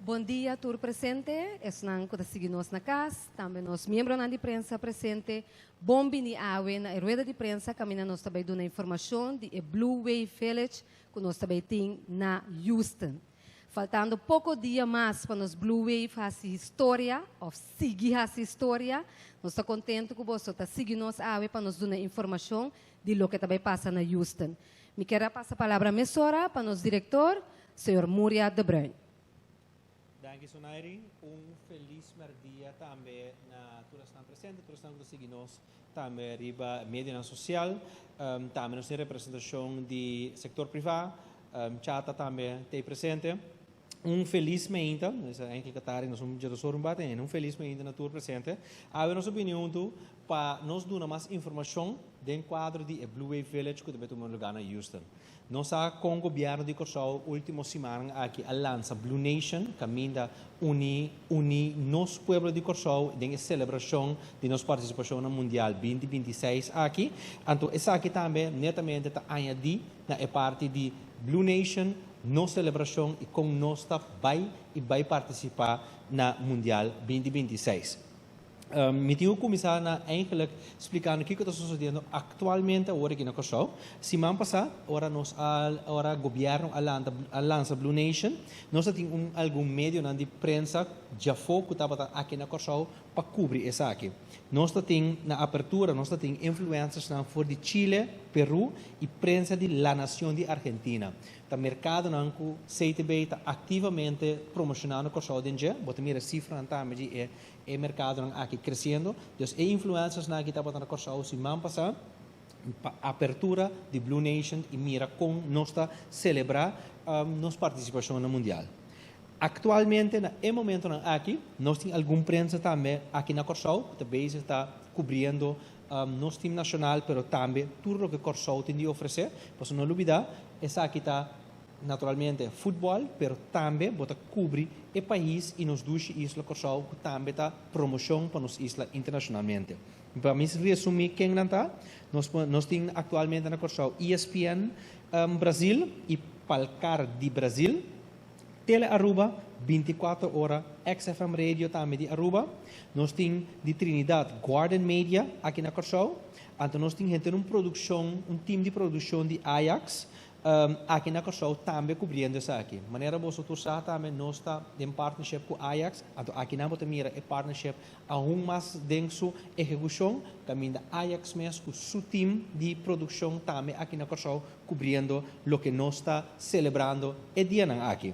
Bon dia, tur presente. Esnan ku ta sigui nos na kas, tambe nos miembronan di prensa presente. Bon bini awe na e rueda di prensa kaminda nos ta bai duna informashon di e Blue Wave Village ku nos ta bai tin na Houston. Faltando poko dia mas pa nos Blue Wave hasi historia òf sigui hasi historia, nos ta kontentu ku boso ta sigui nos awe pa nos duna informashon di loke ta bai pasa na Houston. Mi kier a pasa palabra mesora pa nos direktor, señor Muria de Bruin. Danki, Sonairi. Un felis merdia tambe na tur esnan presente, tur esnan ku ta sigui nos tambe riba medionan sosial. Tambe nos tin representashon di sektor privá, Chata tambe ta ei presente. Un felis meinta, esa eigenlijk a tardi, nos un dje un bate un felis meinta na tur presente. Awe nos a bini huntu pa nos duna mas informashon den kuadro di e Blue Wave Village ku ta bai tuma lugá na Houston. Nos sa kon gobièrnu di Kòrsou último simannan aki a lansa Blue Nation, kaminda uni uni nos pueblo di Kòrsou den e selebrashon di nos partisipashon na Mundial 2026 aki. Anto esaki tambe netamente ta añadí na e parti di Blue Nation, nos selebrashon i kon nos ta bai i bai partisipá na Mundial 2026. Mi tin ku kuminsá na eigenlijk splikando kiko ta sosodiendo aktualmente awor aki na Kòrsou. Siman pasá, ora nos a ora gobièrnu a lanta a lansa Blue Nation, nos a tin un algun medionan di prensa djafó ku tabata aki na Kòrsou pa kubri esaki. Nos ta tin na apertura nos ta tin influencersnan for di Chile, Peru i prensa di La Nacion di Argentina. Ta merkadonan ku CTB ta aktivamente promoshonando Kòrsou den dje. Bo ta mira sifranan tambe di e e merkadonan aki kresiendo. Dus e influencersnan aki tabata na Kòrsou siman pasá pa apertura di Blue Nation i mira kon nos ta selebrá nos partisipashon na Mundial. Aktualmente na e momentonan aki nos tin algun prensa tambe aki na Kòrsou ku ta bezig ta kubriendo nos tim nashonal pero tambe tur loke Kòrsou tin di ofresé. Pasobra no lubidá esaki ta naturalmente futbòl pero tambe bo ta kubri e pais i nos dushi isla Kòrsou ku tambe ta promoshon pa nos isla internashonalmente. Pa mi resumí ken nan ta, nos nos tin aktualmente na Kòrsou ESPN Brasil i Palcar di Brasil, Tele Aruba, 24 ora, XFM Radio tambe di Aruba. Nos tin di Trinidad Guardian Media aki na Kòrsou. Anto nos tin henter un produkshon, un tim di produkshon di Ajax aki na Kòrsou tambe kubriendo esaki. Manera boso tur sa tambe nos ta den partnership ku Ajax, anto aki nan bo ta mira e partnership aun mas den su ehekushon, kaminda Ajax mes ku su tim di produkshon tambe aki na Kòrsou kubriendo loke nos ta selebrando e dianan aki.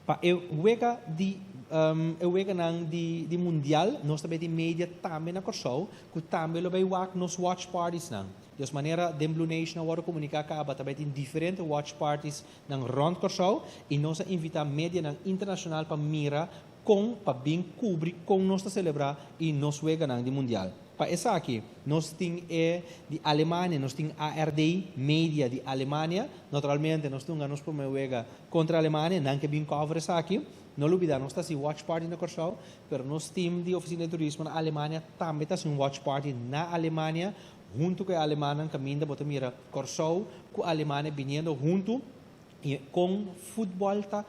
Pa e wega di e weganan di di mundial nos ta bai tin media tambe na Kòrsou ku tambe lo bai wak nos watch partiesnan. Di es manera den Blue Nation a wòrdu komuniká kaba ta bai tin diferente watch parties nan rònt Kòrsou i nos a invitá medianan internashonal pa mira kon pa bin kubri kon nos ta selebrá i nos weganan di mundial. Pa esaki nos tin e di Alemania, nos tin ARD Media di Alemania. Naturalmente nos dunga nos promé wega kontra Alemania, nan ke bin cover esaki. No lubidá nos ta hasi watch party na Kòrsou, pero nos team di Ofisina di Turismo na Alemania tambe ta hasi un watch party na Alemania huntu ku e alemannan kaminda bo ta mira Kòrsou ku Alemania biniendo huntu i kon futbòl ta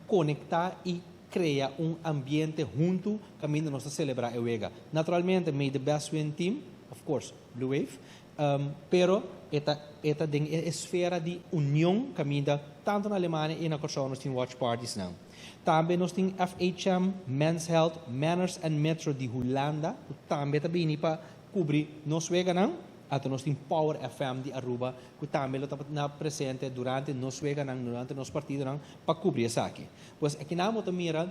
konektá i krea un ambiente huntu kaminda nos ta selebrá e wega. Naturalmente may the best win team, of course Blue Wave, pero e ta e ta den e esfera di union kaminda tantu na Alemania i na Kòrsou nos tin watch partiesnan. Tambe nos tin FHM, Men's Health, Manners and Metro di Hulanda ku tambe ta bini pa kubri nos weganan. Anto nos tin Power FM di Aruba ku tambe lo ta na presente durante nos weganan, durante nos partidonan pa kubri esaki. Pues akinan bo ta mira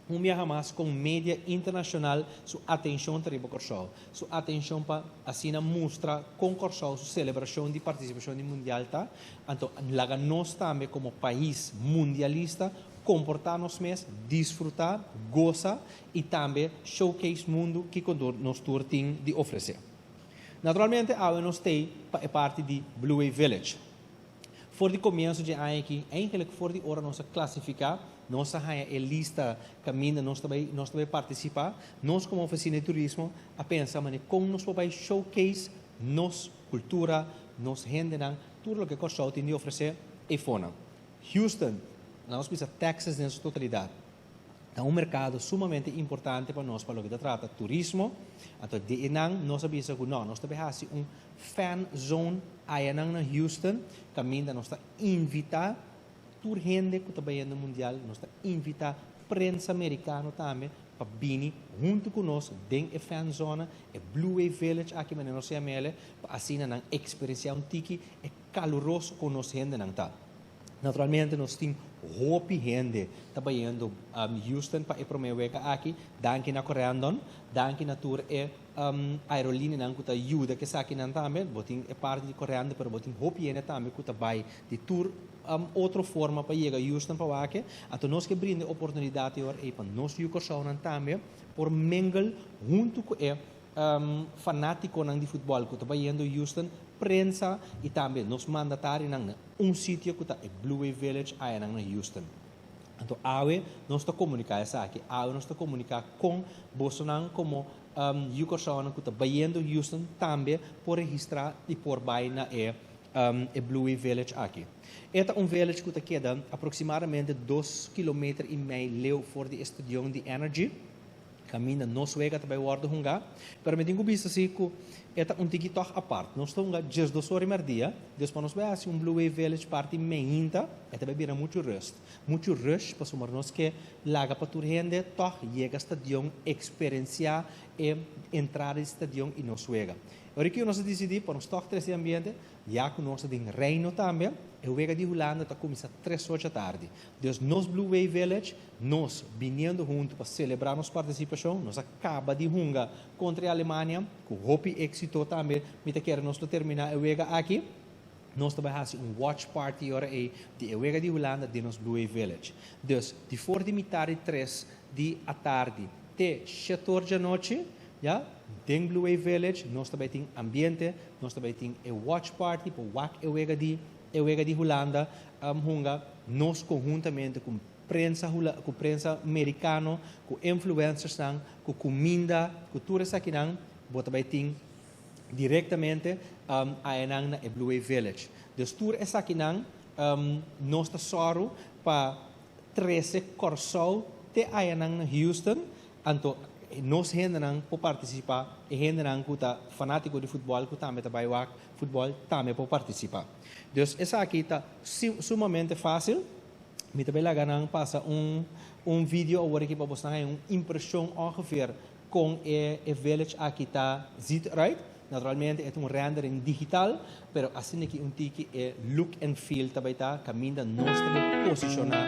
un biaha mas kon media internashonal su atenshon ta riba Kòrsou, su atenshon pa asina mustra kon Kòrsou su selebrashon di partisipashon di mundial ta. Anto laga nos tambe komo pais mundialista komportá nos mes, disfrutá, gosa i tambe showcase mundu kiko nos tur tin di ofresé. Naturalmente awe nos t'ei pa e parti di Blue Wave Village. For di komienso dje aña aki, eigenlijk for di ora nos a klasifiká, nos a haña e lista kaminda nos ta bai nos ta bai partisipá. Nos komo ofisina di turismo a pensa manera kon nos por bai showcase nos kultura, nos hendenan, tur loke Kòrsou tin di ofresé eifonan. Houston. Nos bisa Texas den su totalidat, ta un merkado sumamente importante pa nos pa loke ta trata turismo. Anto di einan nos a bisa ku no, nos ta bai hasi un fan zone ayanan na Houston, kaminda nos ta invitá tur hende ku ta bayendo mundial, nos ta invitá prensa merikano tambe pa bini huntu ku nos den e fan zone, e Blue Wave Village aki manera nos yama el, pa asina nan eksperensiá un tiki e kaluroso ku nos hendenan ta. Naturalmente nos tin hopi hende ta bayendo Houston pa e prome wega aki. Danki na Corendon, danki na tur e aerolineanan ku ta yuda ku esakinan tambe. Bo tin e parti di Corendon pero bo tin hopi hende tambe ku ta bai di tur otro forma pa yega Houston pa wak. Anto nos ke brinda e oportunidat e ora ei pa nos yu Kòrsounan tambe por mengel huntu ku e fanátikonan di futbòl ku ta bayendo Houston, prensa i tambe nos mandatarionan na un sitio ku ta e Blue Wave Village ayanan na Houston. Anto awe nos ta komuniká esaki, awe nos ta komuniká kon bosonan komo yu Kòrsounan ku ta bayendo Houston tambe por registrá i por bai na e e Blue Wave Village aki. E ta un village ku ta keda aproksimadamente dos kilometer i mei leu for di e stadion di Energy. Kaminda nos wega ta bai wòrdu hungá. Pero mi tin ku bisa si ku e ta un tiki tòg apart. Nos ta hunga 12 or i mèrdia, dus pa nos bai hasi un Blue Wave Village party meinta, e ta bai bira muchu rùst, muchu rush, pasobra nos ke laga pa tur hende tòg yega stadion, eksperensiá e entrada di stadion i nos wega. Ora ku nos a disidí pa nos tòg trese e ambiente, ya ku nos ta den Reino tambe, e wega di Hulanda ta kuminsá tres or djatardi. Dus nos Blue Wave Village Nos, biniendo huntu pa selebrá nos partisipashon, nos a kaba di hunga kontra e Alemania, ku hopi éksito tambe. Mi ta kere nos lo terminá e wega aki. Nos ta bai hasi un watch party e ora ei di e wega di Hulanda den nos Blue Wave Village. Dus, di for di mitar di tres di atardi te shetor djanochi, ya, den Blue Wave Village nos ta bai tin ambiente, nos ta bai tin e watch party pa wak e wega di e wega di Hulanda hunga nos konhuntamente ku prensa hula ku prensa merikano, ku influencersnan, ku kuminda, ku tur esakinan bo ta bai tin direktamente ayanan na e Blue Wave Village. Dus tur esakinan nos ta sòru pa trese Kòrsou te ayanan na Houston, anto nos hendenan por partisipá, e hendenan ku ta fanátiko di futbòl ku tambe ta bai wak futbòl tambe por partisipá. Dus esaki ta sumamente fásil. Mi ta bay laga nan pasa un un video awor aki pa bosnan haña un impresion ongeveer con e e village aki ta ziet eruit. Naturalmente e ta un rendering digital, pero asina aki un tiki e look and feel ta bay ta caminda nos ta bay posiciona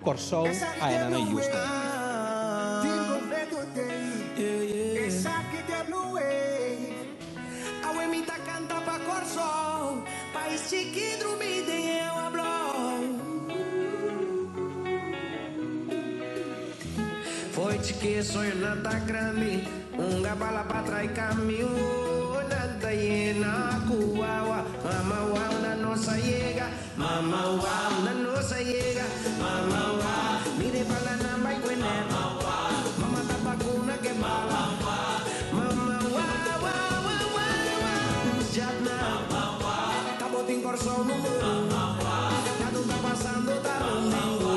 Corsou aya nan na Houston. Pais chiki drumi den e awa blou. Foi chiki soño nan ta grandi. Un gabala pa trai caminho. Nan ta yena cu awa. Mama wau na nos a yega. Mama wau na nos a yega. Mama wau mire bala nan bai cu e net. Mama ta bacuna ke bala. Mama wau wau wau wau. Jatna. Ta botin Kòrsou numero un. Nada ta pasando ta rondingo.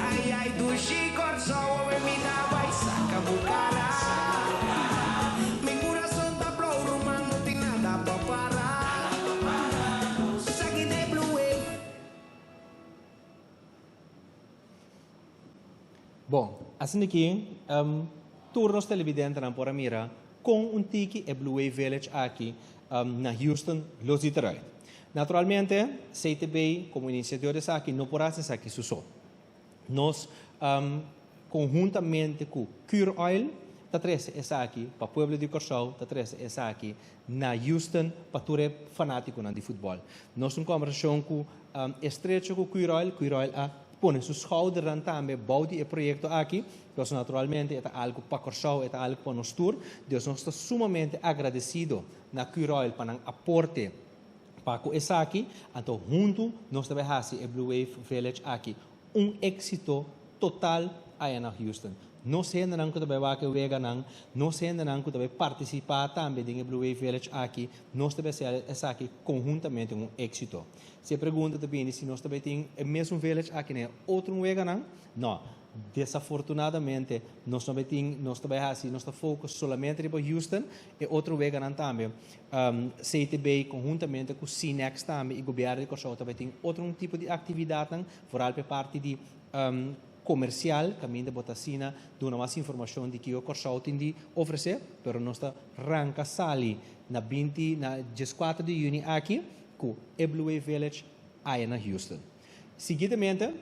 Ai ai dushi Kòrsou awe mi ta bai saka bo kara. Mi kurason ta blou ruman no tin nada pa para. Esaki ta e blue wave. Bon, asina ki tur nos televidentenan por a mira kon un tiki e Blue Wave Village aki na Houston lo ziet eruit. Naturalmente, CTB komo inisiador di esaki no por hasi esaki su so. Nos konhuntamente ku Curoil ta trese esaki pa pueblo di Kòrsou, ta trese esaki na Houston pa tur e fanátikonan di futbòl. Nos un kòmbersashon ku estrecho ku Curoil, Curoil a pone su schoudernan tambe bou di e proyekto aki, pasobra naturalmente e ta algu pa Kòrsou, e ta algu pa nos tur. Dus nos ta sumamente agradesido na Curoil pa nan aporte pa ku esaki. Anto huntu nos ta bai hasi e Blue Wave Village aki un éksito total aya na Houston. Nos hendenan ku ta bai wak e weganan, nos hendenan ku ta bai partisipá tambe den e Blue Wave Village aki, nos ta bai hasi esaki konhuntamente un éksito. Si e pregunta ta bini si nos ta bai tin e mesun village aki na e otro weganan, no. Desafortunadamente nos no bai tin, nos ta bai hasi, nos ta focus solamente riba Houston, e otro weganan tambe. CTB konhuntamente ku CNEX tambe i Gobièrnu di Kòrsou ta bai tin otro un tipo di aktividatnan, vooral pa e parti di komersial, kaminda bo ta asina duna mas informashon di kiko Kòrsou tin di ofresé, pero nos ta ranka sali na binti na dieskuater di yüni aki ku e Blue Wave Village aya na Houston. Siguidamente,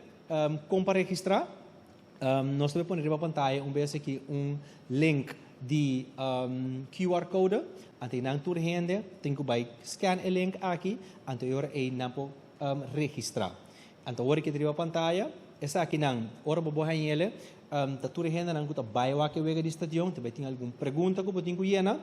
kon pa registrá? Nos ta bai pone riba pantaya un bes aki un link di QR code, anto nan tur hende tin ku bai scan e link aki, anto e ora ei nan por registrá. Anto ora ki ta riba pantaya, esakinan, ora bo bo hañ'ele, ta tur e hendenan ku ta bai wak e wega di stadion, ta bai tin algun pregunta ku bo tin ku yena,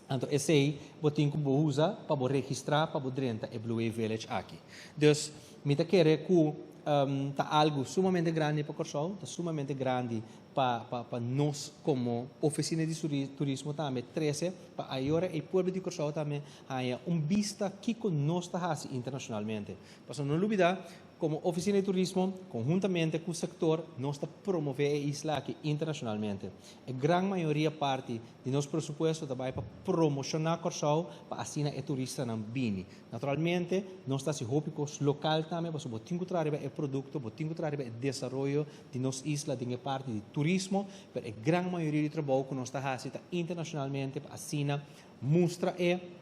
anto esei bo tin ku bo usa pa bo registrá pa bo drenta e Blue Wave Village aki. Dus, mi ta kere ku ta algu sumamente grandi pa Kòrsou, ta sumamente grandi pa pa pa nos komo ofisina di turismo tambe trese pa ayora e pueblo di Kòrsou tambe haña un bista kiko nos ta hasi internashonalmente. Pasobra no lubida, komo Ofisina di Turismo, konhuntamente ku sektor, nos ta promové e isla aki internashonalmente. E gran mayoria parti di nos presupuesto ta bai pa promoshoná Kòrsou pa asina e turistanan bini. Naturalmente, nos ta hasi hopi kos lokal tambe pasobra bo tin ku traha riba e produkto, bo tin ku traha riba e desaroyo di nos isla den e parti di turismo, pero e gran mayoria di trabou ku nos ta hasi ta internashonalmente pa asina mustra e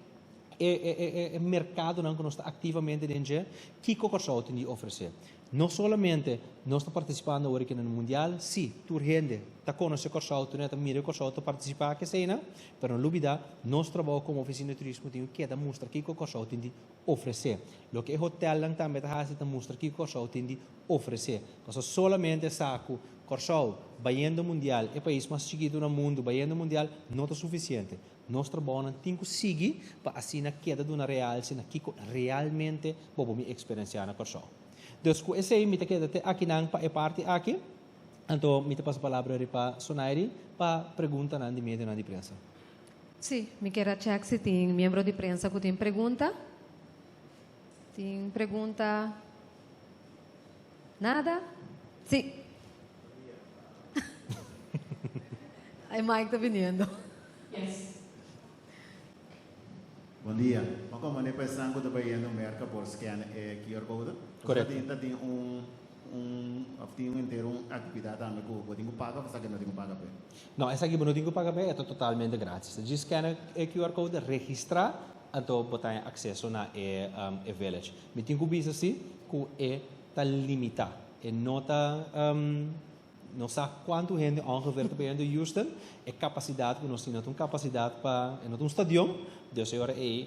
e merkadonan ku nos ta aktivamente den dje, kiko Kòrsou tin di ofresé. No solamente nos ta partisipando awor aki na Mundial, sí, tur hende ta konosé Kòrsou, tur hende ta mira Kòrsou ta partisipá ku eseinan, pero no lubidá, nos trabou komo ofisina di turismo tin ku keda mustra kiko Kòrsou tin di ofresé. Loke e hotèlnan tambe ta hasi ta mustra kiko Kòrsou tin di ofresé. Pasobra solamente sa ku Kòrsou bayendo Mundial, e pais mas chikitu na mundu bayendo Mundial, no ta sufisiente. Nos trabounan tin ku sigui pa asina keda duna realse na kiko realmente bo por mi eksperensiá na Kòrsou. Dus ku esei mi ta keda te akinan pa e parti aki, anto mi ta pasa palabra riba Sonairi pa preguntanan di medionan di prensa. Sí, mi kier a chèk si tin miembro di prensa ku tin pregunta. Tin pregunta? Nada? Sí. E mic ta biniendo. Yes. Bon dia. Ma como ne paisnan cu ta bayendo Merca por scan e QR code? Correcto. Tin ta tin un un of tin un entero un actividad tambe cu bo tin cu paga of esaki no tin cu paga p'e? No, esaki bo no tin cu paga p'e, e ta totalmente gratis. Ta djis scan e QR code, registra, anto bo ta haña acceso na e e village. Mi tin cu bisa si cu e ta limita. E no ta no sa cuanto hende ongeveer ta bayendo Houston. E capacidad cu nos tin no ta un capacidad pa, e no ta un stadion, dus e ora ey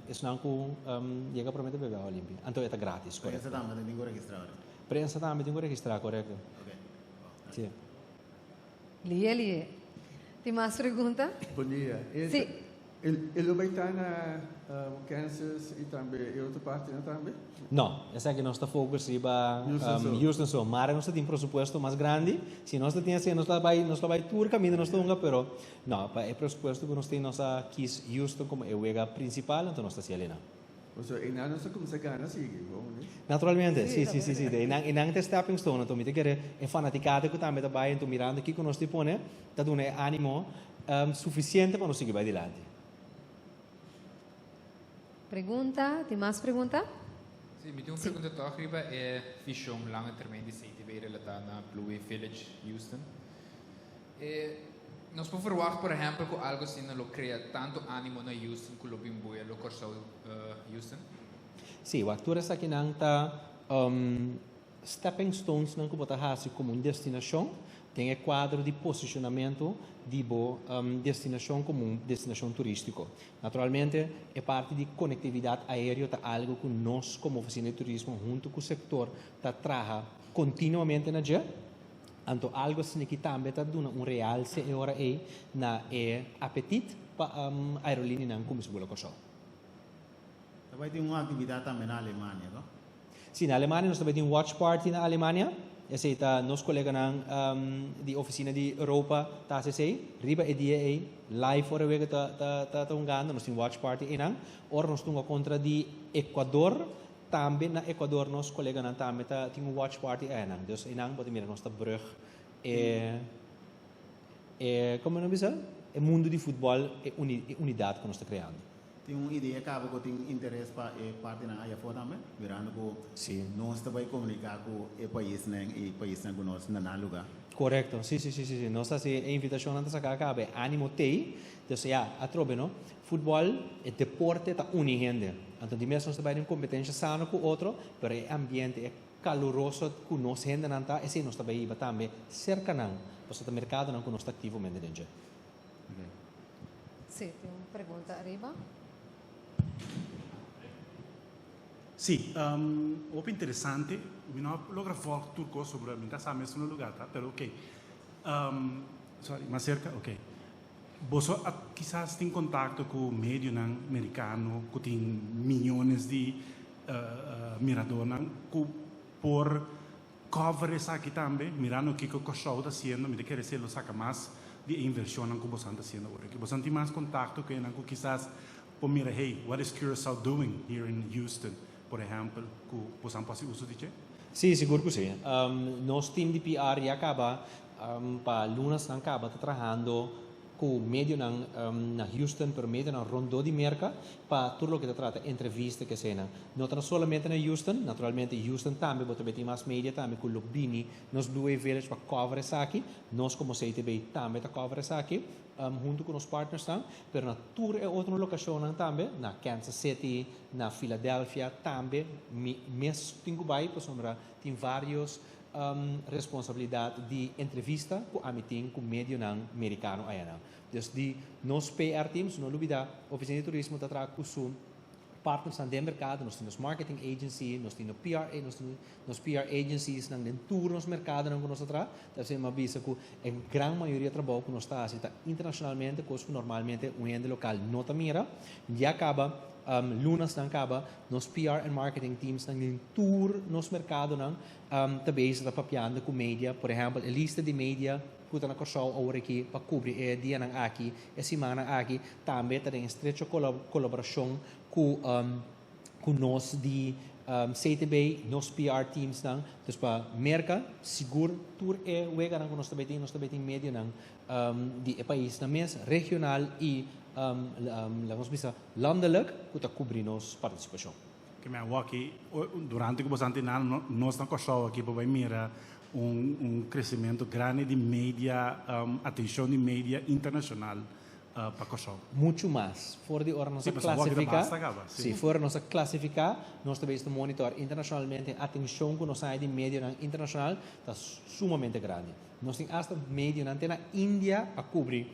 esnan cu yega prome ta bebe awa limpi. Anto e ta gratis, corecto. Prensa tambe tin cu registra ora? Prensa tambe tin cu registra, corecto. Ok. Si. Lie, lie. Tin mas pregunta? Bon dia. Si. E lo bay ta na Kansas y tambe e otro partinan tambe? No, esaki nos ta focus riba Houston so. Mara nos ta tin presupuesto mas grandi. Si nos ta tin asina nos ta bay nos ta bay tur caminda nos ta hunga pero no, pa e presupuesto cu nos tin nos a kies Houston como e wega principal anto nos ta haci alina. Pasobra einan nos ta cuminsa gana sigui, bo mende? Naturalmente, si, si, si, si. Einan einan ta e stepping stone anto mi ta kere e fanaticada cu tambe ta bay anto mirando kico nos tin pone ta duna e animo Suficiente pa nos sigui bai dilanti. Pregunta? Tin mas pregunta? Sí, mi tin un pregunta tòg riba e vishon lange termijn di CTB relatá na Blue Wave Village, Houston. E nos por verwagt por ehèmpel ku algu asina lo krea tantu ánimo na Houston ku lo bin buya lo Kòrsou Houston? Sí, wak tur esakinan ta Stepping stonesnan ku bo ta hasi komo un destinashon den e kuadro di posishonamentu di bo destinashon komo un destinashon turístiko. Naturalmente e parti di konektividat aéreo ta algu ku nos komo ofisina di turismo huntu ku sektor ta traha kontinuamente na dje. Anto algu asin'aki tambe ta duna un realse e ora ei na e apetit pa aerolinianan kuminsá bula Kòrsou. Ta bai tin un aktividat tambe na Alemania, no? Sí, na Alemania nos ta bai tin watch party na Alemania. Esei ta nos koleganan di ofisina di Europa ta hasi esei. Riba e dia ei, live ora wega ta ta ta ta hungando, nos tin watch party einan. Ora nos tunga kontra di Ecuador, tambe na Ecuador nos koleganan tambe ta tin un watch party einan. Dus einan bo ta mira nos ta brug e e komo nan bisa? E mundu di futbòl, e uni e unidat ku nos ta kreando. Tin un idea caba cu tin interes pa e partinan aya afo tambe? Mirando cu nos ta bay comunica cu e paisnan y paisnan cu nos na nan lugar. Corecto. Si, si, si, si, si. Nos ta haci e invitacionnan ta saca caba e animo t'ey. Entonces, ya, atrobe, no? Futbol, e deporte ta uni hende. Anto di mes nos ta bay den competencia sano cu otro, pero e ambiente, e caluroso cu nos hendenan ta, esey nos ta bay hiba tambe cerca nan, pasobra ta mercadonan cu nos ta activamente den dje. Sí, tin un pregunta ariba. Sí, hopi interesante. Mi no a logra volg tur cos sobre, mi ta sa mes unda lugar ta, pero ok. Sorry, mas cerca? Ok. Boso a kisas tin contacto cu medionan mericano cu tin miyones di miradornan cu por Cover esaki tambe, mirando kiko Kòrsou ta hasiendo, mi ta kere si e lo saka mas di e invershonnan ku bosan ta hasiendo awor aki. Bosan tin mas kontakto ku esnan ku kisas por mira, hey, what is Curaçao doing here in Houston, por ehèmpel, ku bosan por hasi uso di dje? Sí, sigur ku sí. Nos team di PR ya kaba pa lunasnan kaba ta trahando ku medionan na Houston, pero medionan rondó di Merka pa tur loke ta trata entrevista ku eseinan. No ta solamente na Houston, naturalmente Houston tambe bo ta bay tin mas media tambe ku lo bini nos Blue Wave Village pa cover esaki. Nos komo CTB tambe ta cover esaki huntu ku nos partnersnan, pero na tur e otro lokashonnan tambe, na Kansas City, na Philadelphia tambe mi mes tin ku bay pasobra tin varios responsabilidat di entrevista ku ami tin ku medionan merikano ayanan. Dus di nos PR team, su no lubida, Ofisina di Turismo ta traha ku su partnersnan den merkado, nos tin nos marketing agency, nos tin nos PR, nos tin nos PR agenciesnan den tur nos merkadonan ku nos ta traha. Ta esei mi a bisa ku e gran mayoria trabou ku nos ta hasi ta internashonalmente, kos ku normalmente un hende lokal no ta mira. Ya kaba lunasnan kaba nos PR and marketing teamsnan den tur nos merkadonan ta bezig ta papiando ku media. Por ehèmpel, e lista di media ku ta na Kòrsou awor aki pa kubri e dianan aki, e simannan aki, tambe ta den estrecho kolaborashon ku ku nos di CTB, nos PR teamsnan. Dus pa Merka, sigur tur e weganan ku nos ta bai tin, nos ta bai tin medionan di e paisnan mes, regional i laga nos bisa landelijk, ku ta kubri nos partisipashon. Ke mi a wak durante ku boso a ntina nos na Kòrsou aki por bai mira un un kresementu grandi di media, atenshon di media internashonal pa Kòrsou. Muchu mas. For di ora nos a klasifiká, si, for nos a klasifiká, nos ta bes ta monitor internashonalmente atenshon ku nos haña di medionan internashonal ta sumamente grandi. Nos tin asta medionan te na India a kubri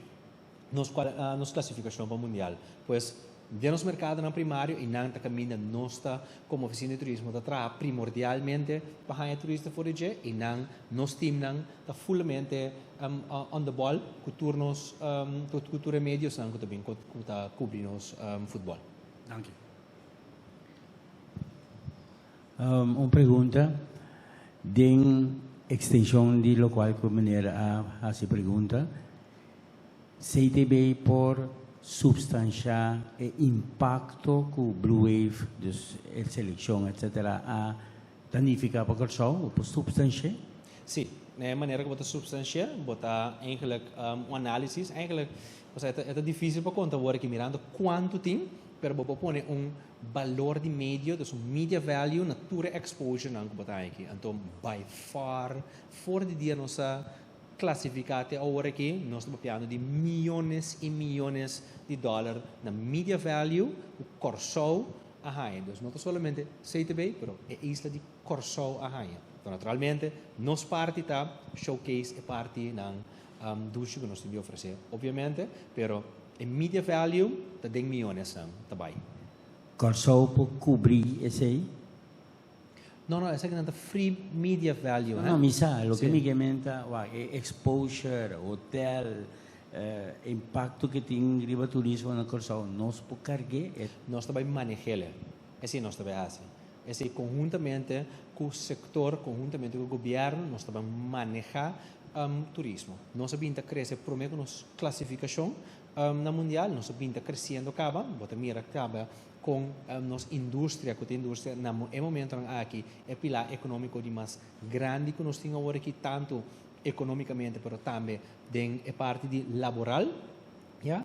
nos nos klasifikashon pa mundial. Pues den nos merkadonan primario i nan ta kaminda nos ta komo ofisina di turismo ta traha primordialmente pa haña turista for di dje i nan nos teamnan ta fulamente on the ball ku tur nos ku tur e mediosnan ku ta bin ku ta kubri nos futbòl. Danki. Un pregunta den extension di locual cu meneer a haci pregunta. CTB por substancia e impacto cu Blue Wave, dus e seleccion etc. A ta nifica pa Corsou? Bo por substanci'e? Sí, na e manera cu bo ta substanci'e, bo ta eigenlijk un analisis, eigenlijk, osea e ta dificil pa conta awor aki mirando cuanto tin, pero bo por pone un balor di medio, dus un media value na tur e exposurenan cu bo ta haña aki. Anto by far, for di dia nos a clasifica te awor aki, nos ta papiando di miyones y miyones di dollar na media value cu Corsou a haña. Dus no ta solamente CTB, pero e isla di Corsou a haña. Anto naturalmente nos parti ta showcase e partinan dushi cu nos tin di ofrece, obviamente, pero e media value ta den miyonesnan ta bay. Kòrsou por kubrí esei? No, no, esakinan ta free media value, No, no, mi sa. Loke mi ke men ta, wak, e exposure, hotel, impacto ke tin riba turismo na Kòrsou, nos por karg'é? Nos ta bay maneh'el. Esei nos ta bay hasi. Esei konhuntamente ku sektor, konhuntamente ku gobièrnu nos ta ban manehá turismo. Nos a bin ta krese promé ku nos klasifikashon na mundial, nos a bin ta kresiendo kaba, bo ta mira kaba kon nos industria, ku ta industria na e momentonan aki e pilá ekonómiko di mas grandi ku nos tin awor aki, tantu ekonómikamente pero tambe den e parti di laboral, ya.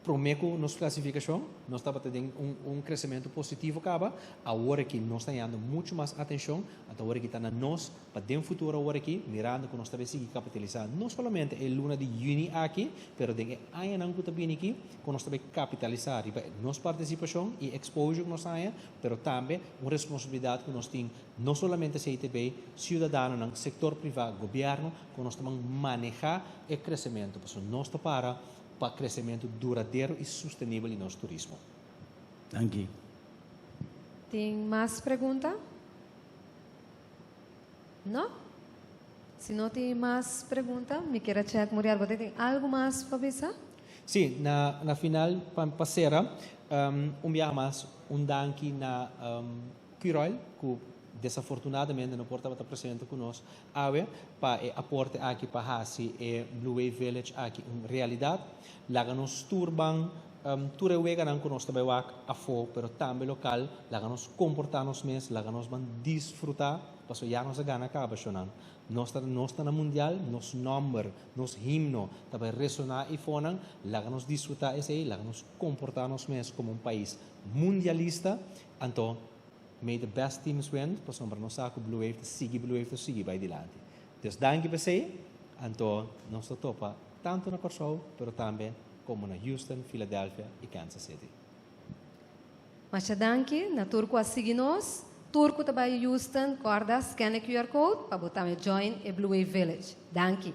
Promé ku nos klasifikashon, nos tabata den un un kresementu positivo kaba, awor aki nos ta hañando muchu mas atenshon, anto awor aki ta na nos pa den futuro awor aki, mirando ku nos ta bay sigui kapitalisá no solamente e luna di yüni aki, pero den e añanan ku ta bini aki, ku nos ta bay kapitalisá riba nos partisipashon i exposure ku nos haña, pero tambe un responsabilidat ku nos tin no solamente CTB, siudadanonan, sektor privá, gobièrnu, ku nos ta ban manehá e kresementu, pasobra nos ta para pa kresementu duradero i sustenibel di nos turismo. Danki. Tin mas pregunta? No? Si no tin mas pregunta, mi kier a check Muriel, bo ta tin algu mas pa bisa? Sí, na na final pa pa sera, un biaha mas un danki na Curoil ku desafortunadamente no por tabata presente ku nos awe pa e aporte aki pa hasi e Blue Wave Village aki un realidat. Laga nos tur ban tur e weganan ku nos ta bai wak afó pero tambe lokal, laga nos komportá nos mes, laga nos ban disfrutá pasobra ya nos a gana kaba shownan. Nos ta nos ta na mundial, nos nòmber, nos himno ta bai resoná eifonan, laga nos disfrutá esei, laga nos komportá nos mes komo un pais mundialista, anto May the best teams win, pasobra nos sa ku Blue Wave ta sigui Blue Wave ta sigui bai dilanti. Dus danki p'esei, anto nos ta topa tantu na Kòrsou pero tambe komo na Houston, Philadelphia i Kansas City. Masha danki na tur ku a sigui nos. Tur ku ta bai Houston, kòrda scan e QR code pa bo tambe join e Blue Wave Village. Danki.